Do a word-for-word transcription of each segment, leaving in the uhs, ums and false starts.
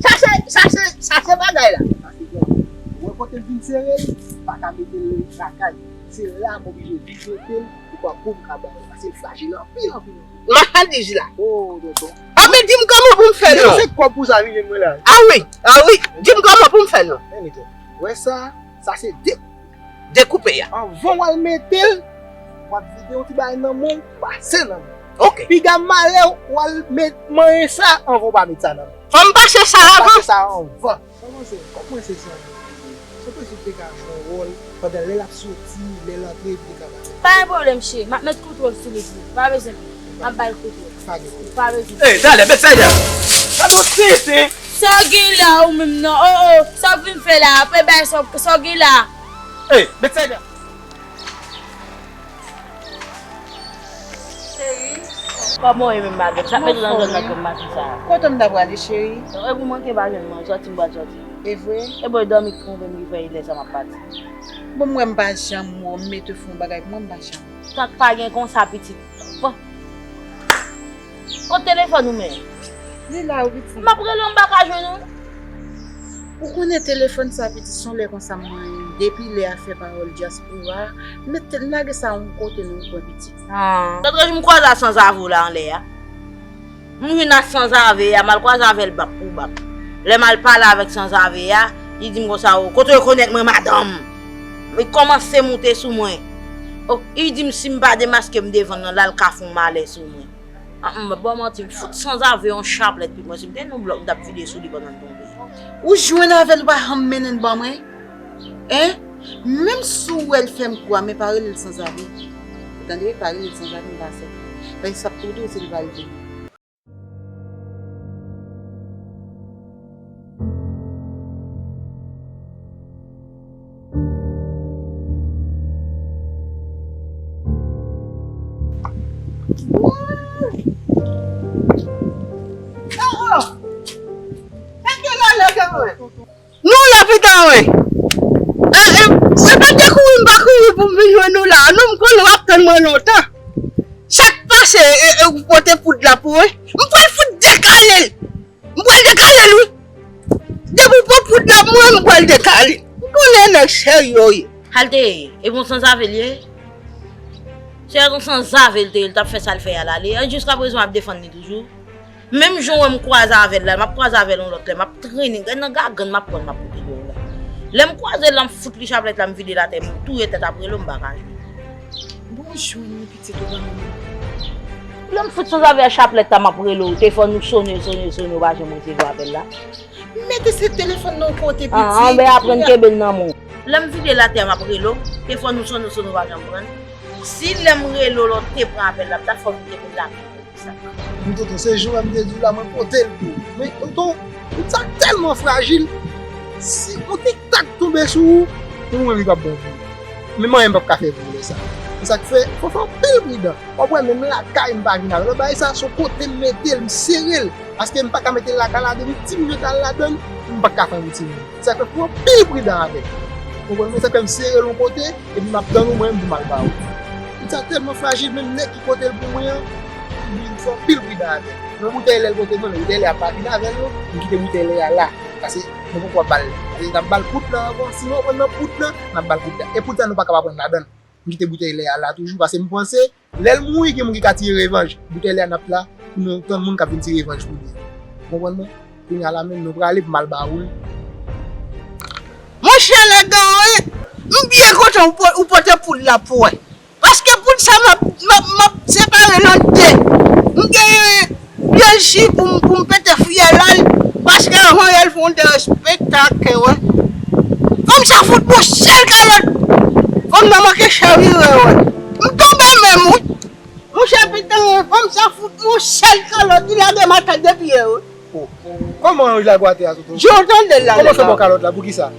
Sa se, sa se, sa se bagay la. Paske, wè kote m vin sere l, m pa ka mete l lakay. Se la m oblije vin mete l, pou pa pou m ka ba yo. Paske l frajil anpil, anpil, anpil. Machandiz la. Oh, tonton. Anben, di m kòman pou m fè non. Se kòb pou sa vin jwenn mwen la. A wi, a wi. Di m kòman pou m fè non. Men, tonton, wè sa, sa se de dekoupe a. Anvan w al mete l, w ap vide yon ti bagay nan men w, pase nan men w. Ok. Piga malè w al met manyen sa anvan w pa met sa nan men w. Fò m pase sa avan? Pase sa anvan. Sa panse, kòman se sa? Se posib te ka jwe yon wòl pandan lè l ap soti, lè l antre, epi te ka pase. Pa gen pwoblèm, cheri. M ap met kontwòl sou li pou ou. Pa bezwen. M ap ba l kontwòl. Pa gen pwoblèm. Pa bezwen. Ey, talè, Betsaida! Gade yon sensen! Sa w gen la ou menm nan? Oh, oh, sa w vin fè la? Apre bay sa, sa w gen la? Ey, Betsaida! Cheri, kòman w ye menm, madanm? Sa k mete w nan zòn nan granm maten sa a? Kote m ta prale, cheri? E pou manke pa jwenn mwen, sòti m pral sòti. E vre? E bon, e dòmi k twonpe m ki fè e lè sa m ap pati. Bon, m wè m pa janm wè w, m mete w fè yon bagay pou mwen, m pa janm wè w. Sa k pa gen konsa, pitit. Bon. Kot telefòn ou menm? Li la wi, pitit. M ap rele w, m pa ka jwenn ou. Ou konnen telefòn sa, pitit, se yon lè konsa m manyen. Depi lè afè pawòl dyaspora, m met, m lage sa yon kote nan yon kwen, pitit. Ah. Lòt jou m kwaze a sanzave w la anlè a. M vin ak sanzave a, m al kwaze avè l bap pou bap. Lè m al pale avèk sanzave a, li di m konsa, o, kote w rekonèt mwen, madanm? Li kòmanse moute sou mwen. O, li di m si m pa demaske m devan l nan, l al ka fè yon malè sou mwen. An, m pa ba w manti, m fout sanzave yon chaplèt pou mwen. Si m te nan blòk, m t ap vide sou li pandan l tonbe. Ou jwenn avè l, ou pa janm mennen l ban mwen? Hein? Menm si w wè l fè m kou a, men pa rele l sanzave. Ou tande? Pa rele l sanzave, m pa sè. Paske sa ap tou di w si l pa l vini. Nou la pita mwen. E, e, e pa te kouri m pa kouri pou m vin jwenn nou la. Nou m konnen w ap tann mwen lontan. Sa k pase, e, e, ou pote poud la pou mwen? M pral fout dekale l. M pral dekale l, wi. Depi w pran poud la pou mwen, m pral dekale l. M konnen nèg serye w ye. Sa l te ye? E bon sanzave l ye? Se yon sanzave l te ye, l t ap fè sa l fè a la. Li, jiskaprezan, w ap defann li toujou. Menm jan w wè m kwaze avè l la, m ap kwaze avè l yon lòt lè, m ap trennen, gade nan gagann m ap pran l, m ap pote dèyè w la. Lè m kwaze l la, m fout li chaplèt la, m vide l atè, m touye tèt ap rele w, m pa ka jwenn. Bon, jwenn li pitit ou pa menm. Lè m fout sanzave a chaplèt la, m ap rele w, telefòn ou sone, sone, sone, ou pa janm resevwa apèl la. Mete se telefòn nan yon kote, pitit. Ah, ah, ben aprann kenbe l nan men w. Lè m vide l atè a, m ap rele w, telefòn ou sone, sone, ou pa janm pran l. Si lè m rele w la, w te pran apèl la, m ta fè w vin kenbe l la. Sa. Men tonton, se jan m te di w la, mwen pote l pou ou. Men tonton, moun sa tèlman frajil. Si yon tik tak tonbe sou ou, ou menm li p ap bon pou ou. Menm anyen m p ap ka fè pou ou lè sa. Se sa k fè, fò w fè anpil pridan. W ap wè menm lakay m pa vin avè l. Bagay sa, se yon kote m mete l, m sere l. Paske m pa ka mete l lakay la, depi ti minit al ladann, m pa ka fè yon ti minit. Sa fè fò anpil pridan avè l. Konprann mwen, sa fè m sere l yon kote, epi m ap tann ou mwen menm pou m al ba ou. Moun sa tèlman frajil, menm nèg ki pote l pou mwen an, m fè anpil pridan avè l. Yon boutèy lè l pote mwen, men boutèy lè a pa vin avè l non, m kite boutèy lè a la. Paske mwen poko ap ba l. Paske n ap ba l kout lan ankò, si nou pran nan kout lan, n ap ba l kout lan. E poutan nou pa kapab pran ladann. M kite boutèy lè a la toujou, paske m panse, lè l mouri, gen moun ki ka tire revanj. Boutèy lè a n ap la pou nou tann moun k ap vin tire revanj pou li. Ou konprann mwen? Kounye a la menm, nou prale pou m al ba ou l. Monchè, nèg an, wi, m byen kontan ou po-, ou pote poud la pou mwen. Paske poud sa, m ap, m ap, m ap separe l an de. M genyen Bèlji pou m, pou m pete fyèl al, paske anvan yè l fè yon derespektak, wè. Fanm sa fout m yon sèl kalòt. Fanm nan manke chavire, wè. M tonbe menm, wi. Monchè, pitan, fanm sa fout m yon sèl kalòt, li lage m atè de pye, wi. Oh. Kòman w lage w atè a, tonton? Jan w tande l la. Kòman sa bò kalòt la? Poukisa?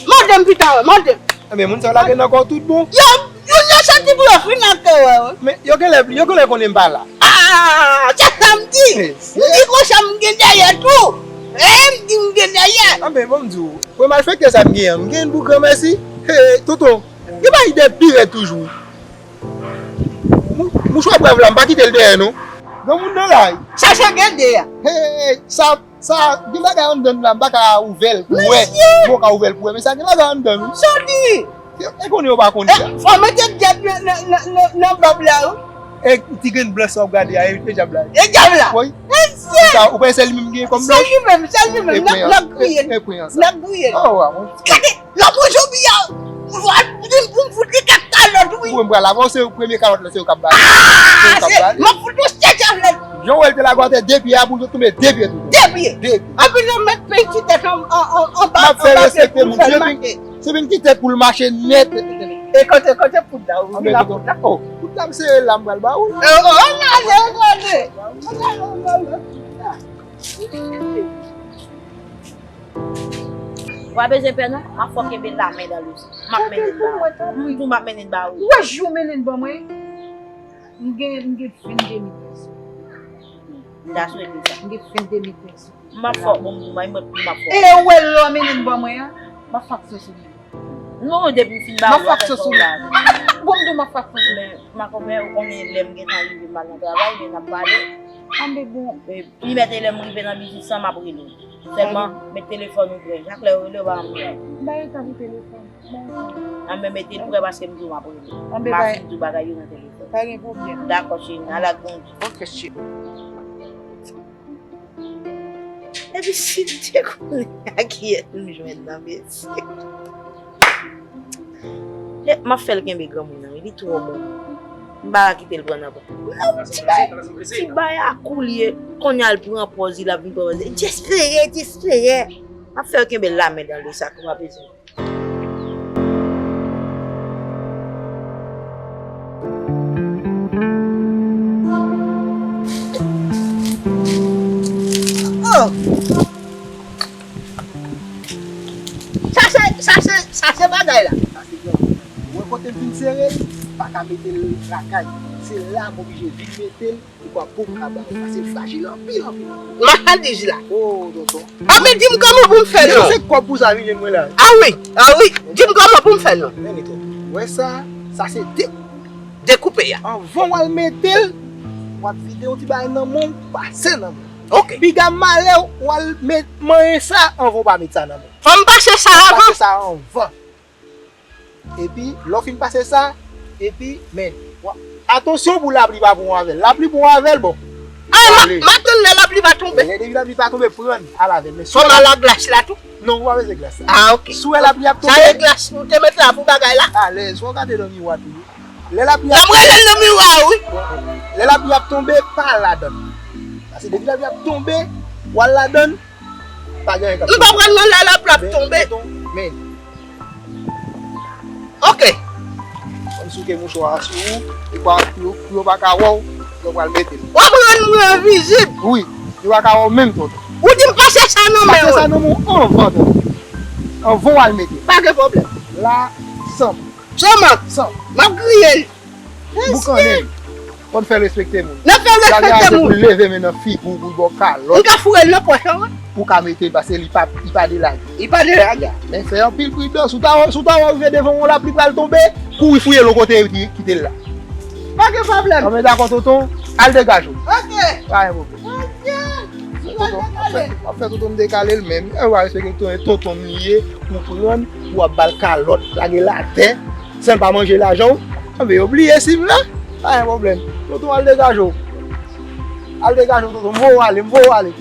Mande m pita, wè, mande m. Ebyen, moun sa yo lage nan kò w tout bon. Yo, youn yo soti pou yo fin ak kè w, wè. Men, yo genlè, yo genlè konnen m pa la. Ah, se sa m di. M di konsa m gen dèyè tou. Eh, m di m gen dèyè. Anben, bon, m di w, premye malfektè sa m gen an, m gen youn pou granmèsi. Hey, tonton, gen bagay de pi rèd toujou. Mou-, mouchwa brèv la, m pa kite l dèyè, non. Granmoun nan la wi. Chache gede a. Hey, sa, sa, gen bagay anndan la, m pa ka ouvè l pou wè. Mesye! M pa ka ouvè l pou wè, men sa gen bagay anndan wi. Sa w di? E konnen yo pa konnen sa. Fò mete dyab nan, nan, nan, nan, nan bab la wi. E ti grenn blan sa w ap gade a, e, e dyab la. E dyab la. Wi. Mesye! Sa, ou kwè se li menm gen kòm blan? Se li menm, se li menm. L ap, l ap griye l. E, e, e, e, sa. L ap griye l. Oh, wa, mon. Gade! Lòt jou biyè, m fout li kat kalòt wi. Mwen pral avanse, premye kalòt la se yo k ap ba li. Se yo k ap ba li. M ap fout yon chèch avè l. Jan w wè l te lage atè de pye a pou l tonbe de pye tou. De pye. De pye. Anpi nou met penti tèt an, an, an, anba, m ap fè respekte moun. Se penti tèt pou l mache nèt. E kote, kote poud la? Ou vin la poud la? Oh, poud la m sere la m pral ba ou. Oh, oh, oh, gade, gade. Ou pa bezwen pè non, m ap fè w kenbe la men nan lous. M ap mennen l ba ou. M tou m ap mennen l ba ou. Ou wè jou mennen l ban mwen? M gen, m gen venndemi pèso. M ta swete sa. M gen venndemi pèso. M ap fè w, bon, m ap fè w. E ou wè lè w mennen l ban mwen an? M ap fè w sou mwen. Non, depi m fin ba ou, m ap fè w sou mwen. Bon, m tou m ap fè w sou mwen. Men, makomè, ou konnen lè m gentan rive m al nan travay, men n ap pale. Anben bon. Pi mèt e lè m rive nan biznis lan, m ap rele w. Sèlman, met telefòn ou prè. Chak lè yo rele w, ba m. M pa gen tan pou telefòn. Anben mete l prè paske m di w m ap rele w. M a fin di w bagay yo nan telefòn. Pa gen pwoblèm. Dakò, cheri, m al ak Bondye. Ok, cheri. Epi si m te konnen a kiyès m jwenn nan, mesye. E, m ap fè l kenbe granmoun nan, wi, li twò bon. M pa ka kite l pran nan pran. Non, ti bay, ti bay a kou l ye. Kounye a l pran pòz, li ap vin pran pòz. Dyespere, dyespere. M ap fè l kenbe l la men dan le sak, ou pa bezwen. Oh! Sa se, sa se, sa se bagay la. Sa se granmoun. Ou wè kote m fin sere l, m pa ka mete l lakay. Se la m oblije vin mete l, poukwa pou m ka ba ou, paske l frajil anpil, anpil, anpil. Machandiz la. Oh, tonton. Anben, di m kòman pou m fè l non. Se kòb pou sa vin jwenn mwen la. A wi, a wi. Di m kòman pou m fè l non. Men, tonton, ou wè sa, sa se de dekoupe a. Anvan w al mete l, w ap vide yon ti bagay nan men w, pase nan men w. Ok. Piga malè w al met manyen sa anvan w pa met sa nan men w. Fò m pase sa anvan? Pase sa anvan. Epi, lè w fin pase sa, epi, men, w a, atansyon pou lapli pa pran w avè l. Lapli pran w avè l, bon. A, m a, m a tann lè lapli va tonbe. Lè depi lapli pa tonbe, pran l, al avè l. Men si w al ak glas la tou? Non, ou pa bezwen glas la. A, ok. Si w wè lapli ap tonbe. Sa e glas nou te met la pou bagay la? Alèz, fò w gade nan miwa tou. Lè lapli ap tonbe. N ap rele l nan miwa, wi. Lè lapli ap tonbe, pa al ladan l. Paske depi lapli ap tonbe, w al ladan l, pa gen anyen k ap tonbe. M pa pral nan la lapli ap tonbe. Men, men. Ok. Konn souke mouchwa a sou ou, e pa pou yo, pou yo pa ka wè w, lè w pral mete l. W ap rann mwen envizib. Wi, yo pa ka wè w menm, tonton. Ou di m pase sa nan men w. Pase sa nan men w anvan, tonton. Anvan w al mete l. Pa gen pwoblèm. La, san. San mank. San. M ap griye l. Boukannen. Konn fè respekte moun. Nan fè respekte moun. Pou leve men nan figi w, pou l ba w kalòt. M ka foure l nan pòch lan, wi. Pou ka mete l, paske li pa, li pa de lage. Li pa de lage. Men fè anpil pridans. Si w ta, si w ta wè rive devan w, lapli pral tonbe, kouri fouye l yon kote epi kite l la. Pa gen pwoblèm. Anben dakò, tonton, al degaje w. Ok. Pa gen pwoblèm. Tonton, w ap fè, w ap fè tonton m dekale l menm. E w pa respekte tonton, e tonton m li ye, ou pran, ou ap ba l kalòt, lage l atè, san l pa manje lajan w. Anben, yo bliye sim la. Pa gen pwoblèm. Tonton, al degaje w. Al degaje w, tonton. M voye w ale, m voye w ale.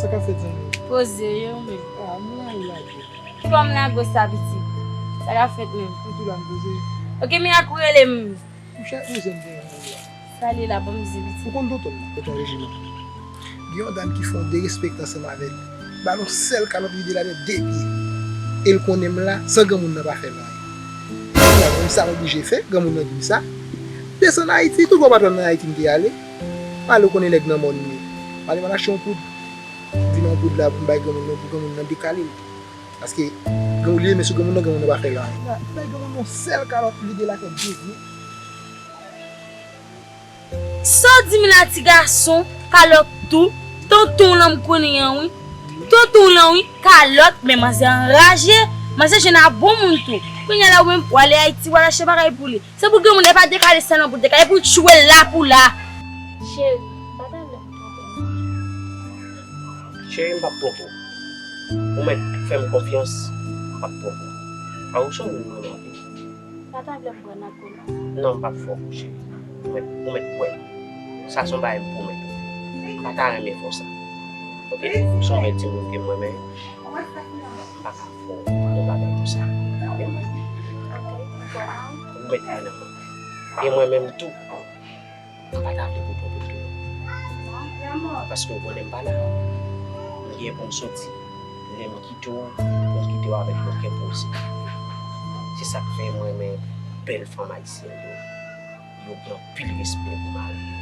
Sa k ap fèt, zanmi? Poze, e ou menm? Ah, m la, ou lage. Kòm la gwo sa, pitit. Sa k ap fèt menm? Mwen tou la, m poze. Ok, men ak ou rele m. Monchè, ou zen gen yon la. Sa li la, ban m di, pitit. Ou konn tonton m nan? Tonton Rejiman. Gen yon dam ki fè yon derespekte ansanm avè l. Ba l yon sèl kalòt, vide l atè de pye. E l konnen m la, san granmoun nan pa fè m anyen. Kounye a, mwen, sa m oblije fè, granmoun nan di m sa. Desann Ayiti, tout bò patwon nan Ayiti m te ale. M ale, ou konnen nèg nan mòn m ye. M ale, m al achte yon poud. Vin yon poud la pou m bay granmoun nan, pou granmoun nan dekale l. Paske gen ou li renmen sou granmoun nan, granmoun nan pa fè l anyen. Bay granmoun yon sèl kalòt, li gen lakèt de vre. Sa w di m la ti gason, kalòt tou, tonton w lan m konnen an wi. Tonton w lan wi, kalòt, men manzè anraje, manzè jwenn a bon moun tou. Kounye a la ou menm w ale Ayiti, w al achte bagay pou li. Se pou granmoun nan pa dekale sèlman pou dekale, pou tchwe l la pou la. Cheri, pa ta vle m twonpe m. Cheri, m p ap twonpe w. Ou mèt fè m konfyans, m p ap twonpe w. A ou se yon moun m renmen anpil. Pa ta vle m pran nan kou non. Non, m p ap fè w kou cheri. Ou mèt, ou mèt kwè. Sa se yon bagay m pwomèt ou. M pa ta renmen fè w sa. Oke? Ou se yon bèl timoun ke m renmen. M pa ka fè w yon bagay konsa. Ou mèt kwè nan mwen. E mwen menm tou, m pa ta vle pou twonpe w tou non. Paske ou konnen m pa la. M gen pou m soti. Lè m kite w, pou m kite w avèk yon kè poze. Se sa k fè mwen renmen bèl fanm ayisyèn yo. Yo gen anpil respè pou mari yo.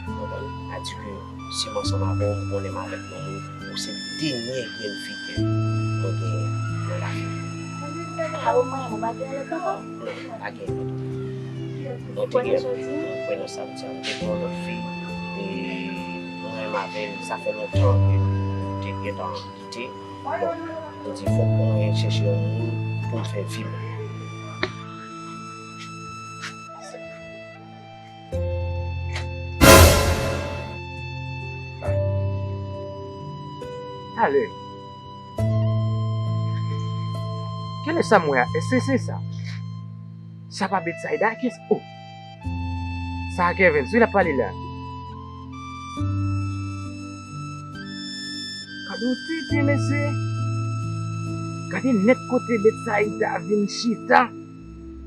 Ou konprann? Sa di ke si m ansanm avè w, m konnen m avèk yon moun, ou se dènye grenn fi ke mwen genyen nan lavi m. Awo mwen, ou pa gen lòt ankò? Non, m pa gen lòt. Mwen te gen, mwen kwè nan sa m di a, m te gen yon lòt fi, e mwen menm avè l, sa fè lontan ke nou te gentan kite. Bon, m di fòk mwen chèche yon moun pou m fè vi m. Talè. Kèlè sa m wè a? Èske se sa? Sa pa Betsayda? Kiyès? Oh! Sa a Kevens wi l ap pale la. Gade yon tenten mesye. Gade nèt kote Betsayda vin chita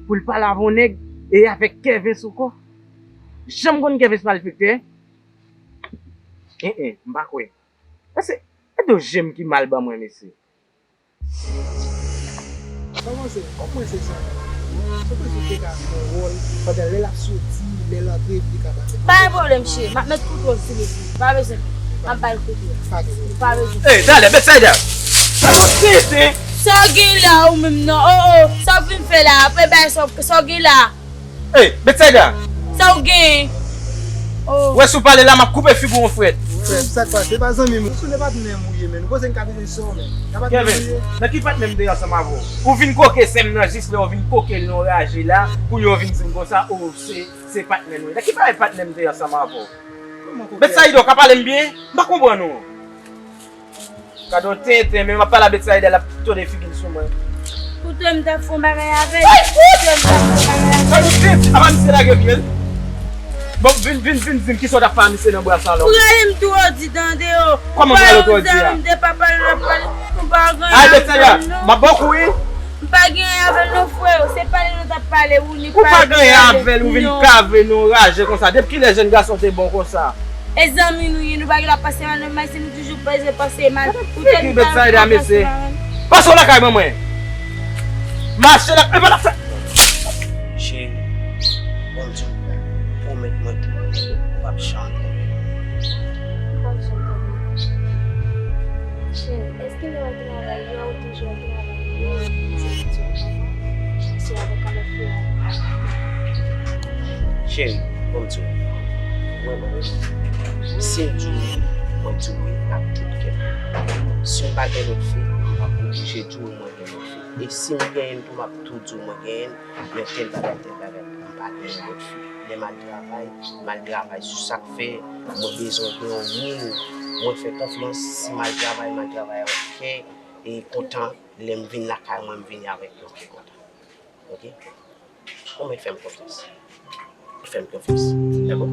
pou l pale avè yon nèg e avèk Kevens ankò. Janm konn Kevens malfektè. En en, m pa kwè. Èske e do je m ki mal ban mwen mesye? Sa w panse? Kòm mwen se zanmi w, se pou di w te ka jwe yon wòl pandan lè l ap soti, lè l antre, epi li ka pase. Pa gen pwoblèm cheri, m ap met kouto sou li tou. Pa bezwen pè. M ap ba l kouto. Pa gen pwoblèm. Pa bezwen pè. Ey, talè, Betsayda! Sa w ap tenten? Sa w gen la ou menm nan? Oh oh, sa w vin fè la? Apre bay sa w gen la? Ey, Betsayda! Sa w genyen? Oh. Wè si w pale la m ap koupe figi w an frèt. Frè m, sa k pase? Se pa zanmi m ou, sou le patnè m ou ye menn. Ou panse m ka vin sou ou menn? Nan patnè m ou ye? Kevens, nan ki patnè m te ye ansanm avè w? Ou vin koke sè m nan jis lè w vin koke l nan raje la, kounye a w vin di m konsa, oh, se, se patnè nou ye. Nan ki bagay patnè m te ye ansanm avè w? Betsayda, w ka pale m byen? M pa konprann ou. Gade yon tenten, men m ap pale a Betsayda, l ap tode figi l sou mwen. Kouto m t ap fè yon bagay avè l. Kouto m t ap fè yon bagay avè l. Gade yon tenten, apa misye lage pye l? Bon, vin, vin, vin di m kisa w t ap fè a misye nan bwa salon. Prale m tou odi tande o. Kòman prale w tou odi a? M te pa pale, l ap pale. M pa gen anyen avè l non. Ay, Betsayda, m ap ba w kou wi. M pa gen anyen avè l non, frè. Se pale nou t ap pale, ou ni pale. Ou pa gen anyen avè l, ou vin kave nou raje konsa. Depi kilè jèn gason te bon konsa? E zanmi nou ye, nou pa gen dwa panse mal nan men, se nou toujou bezwen panse mal. Ou tèt nou ta panse mal. Pase w lakay mwen mwen. Mache la, e pa la fè. Cheri, bon Dye, pwomèt mwen ke ou p ap janm twonpe m. M p ap janm twonpe w. Cheri, èske lè w al travay, lè w toujou al travay, se avèk yon lòt fi? Cheri, ban m di w. Mwen menm, si m di w wi, mwen di w wi ak tout kè m. Si m pa gen lòt fi, m p ap oblije di w mwen gen lòt fi. E si m genyen l tou, m ap tou di w mwen genyen l, men tèl bagay, tèl bagay, m pa genyen lòt fi. Lè m al travay, m al travay sou sa k fè mwen bezwen gen yon moun mwen fè konfyans. Si m al travay, m al travay ak kè e kontan. Lè m vin lakay mwen, m vini avèk yon kè kontan. Oke? Ou mèt fè m konfyans. Fè m konfyans. Dakò?